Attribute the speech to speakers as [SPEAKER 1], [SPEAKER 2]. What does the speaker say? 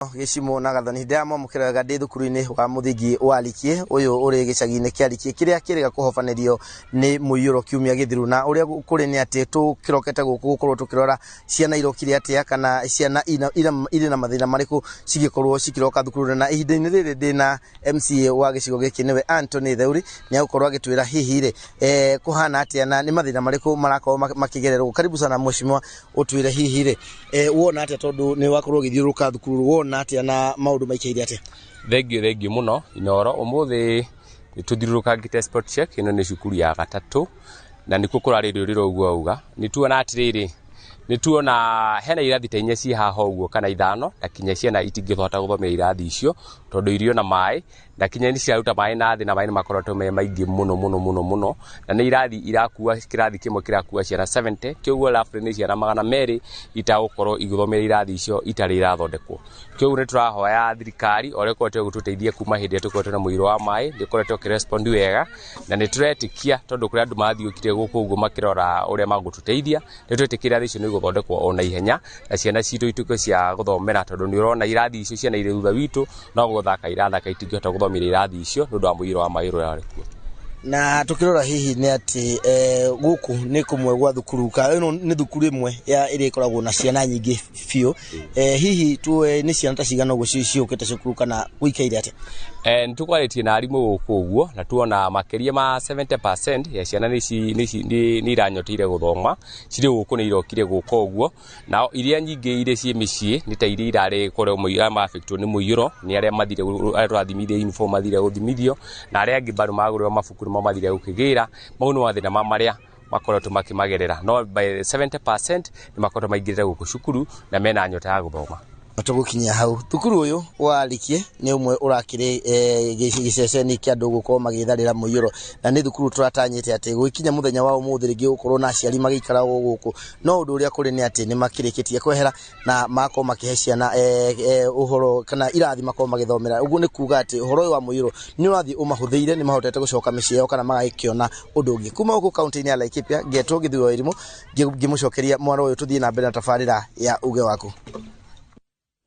[SPEAKER 1] Mũno Gĩcimũ na Gathoni, ndĩramwamũkĩra wega ndĩ thukuru-inĩ wa mũthingi wa Likie ũyũ ũrĩ gĩcagi-inĩ kĩa Likie kĩrĩa kĩrĩga kũhobanĩrio nĩ mũiyũro kiumia gĩthiru. Na ũrĩa kũrĩ nĩ atĩ tũkĩrokete gũkũ gũkorwo tũkĩrora ciana irokire atĩa kana ciana irĩ na mathĩna marĩkũ cigĩkorwo cikĩroka thukuru. Na ihinda-inĩ rĩrĩ ndĩna MCA wa gĩcigo gĩkĩ, nĩwe Anthony Theuri, nĩ egũkorwo agĩtwĩra hihi rĩ kũhana atĩa na nĩ mathĩna marĩkũ marakorwo makĩgererwo. Karibu sana mheshimiwa, ũtwĩre hihi rĩ wona atĩa, tondũ nĩ wakorwo ũgĩthiũrũrũka thukuru, wona atĩa na maũndũ maikaire atĩa?
[SPEAKER 2] Thengiũ, thengiũ mũno Inoro. Ũmũthĩ nĩ tũthiũrũrũkangĩte spot check. Ĩno nĩ cukuru ya gatatũ na nĩkuo kũrarĩ rĩũrĩro ũguo auga. Nĩ tuona atĩrĩrĩ, nĩ tuona hena irathi ta inya ciĩ haha ũguo kana ithano, na kinya ciana itingĩhota gũthomera irathi icio tondũ irio na maĩ na kinya nĩ ciraruta maĩ na thĩ, na maĩ nĩ makoretwo me maingĩ mũno mũno mũno mũno, na nĩ irathi irakua, kĩrathi kĩmwe kĩrakua ciana 70, kĩoguo roughly nĩ ciana 200 itagũkorwo igĩthomera irathi icio itarĩ irathondekwo. Kĩoguo nĩ tũrahoya thirikari o ũrĩa ĩkoretwo ĩgĩtũteithia kuma hĩndĩ ĩrĩa tũkoretwo na mũiyũro wa maĩ, nĩ ĩkoretwo ĩkĩrespond wega, na nĩ tũretĩkia tondũ kũrĩ andũ mathiũkire gũkũ ũguo makĩrora ũrĩa magũtũteithia. Nĩ twetĩkĩra irathi icio nĩ igũthondekwo o na ihenya na ciana citũ ituĩke cia gũthomera, tondũ nĩ ũrona irathi icio ciana irĩ thutha witũ no gũthaka irathaka, itingĩhota gũthomera irathi icio nĩ ũndũ wa mũiyũro wa maĩ ũrĩa ũrarĩ kuo.
[SPEAKER 1] Na tukirora hihi nĩ atĩ gũkũ nĩ kũmwe gwa thukuru ka ĩno nĩ thukuru ĩmwe ya ĩrĩa ĩkoragwo na ciana nyingĩ biũ. Hihi tuwe nĩ ciana ta cigana ũguo ciũkĩte cukuru kana gũikaire atĩa?
[SPEAKER 2] Nĩ tũkwarĩtie na arimũ gũkũ ũguo na tuona makĩria ma 70% ya ciana nĩ iranyoteire gũthoma cirĩ gũkũ, nĩ irokire gũka ũguo. Nao iria nyingĩ irĩ ciĩ mĩciĩ nĩ ta iria irarĩ kũrĩa arĩa maabĩtwo nĩ mũiyũro, nĩ arĩa mathire, arĩa tũrathimithia uniform mathire gũthimithio, na arĩa angĩ bado magũrĩrwo mabuku nĩmo mathire gũkĩgĩra. Mau nĩ mathĩna ma marĩa makoretwo makĩmagerera, no by 70% nĩ makoretwo maingĩrĩte gũkũ cukuru na mena nyota ya gũthoma.
[SPEAKER 1] Tũgũkinyia hau. Thukuru ũyũ wa Likie nĩ ũmwe ũrakĩrĩ gĩceceni kĩa andũ gũkorwo magĩtharĩra mũiyũro, na nĩ thukuru tũratanyĩte atĩ gũgĩkinya mũthenya wa ũmũthĩ rĩngĩ gũkorwo na aciari magĩikara o gũkũ, no ũndũ ũrĩa kũrĩ nĩ atĩ nĩ makĩrĩkĩtie kwehera na makorwo makĩhe ciana ũhoro kana irathi makorwo magĩthomera. Ũguo nĩ kuga atĩ ũhoro ũyũ wa mũiyũro nĩ ũrathiĩ ũmahũthĩire, nĩ mahotete gũcoka mĩciĩ yao kana magagĩkĩona ũndũ ũngĩ. Kuma gũkũ kaunti-inĩ ya Laikipia, ngetwo Gĩthuo Irimũ ngĩmũcokeria mwaro ũyũ, tũthiĩ na mbere na tabarĩra ya uge waku.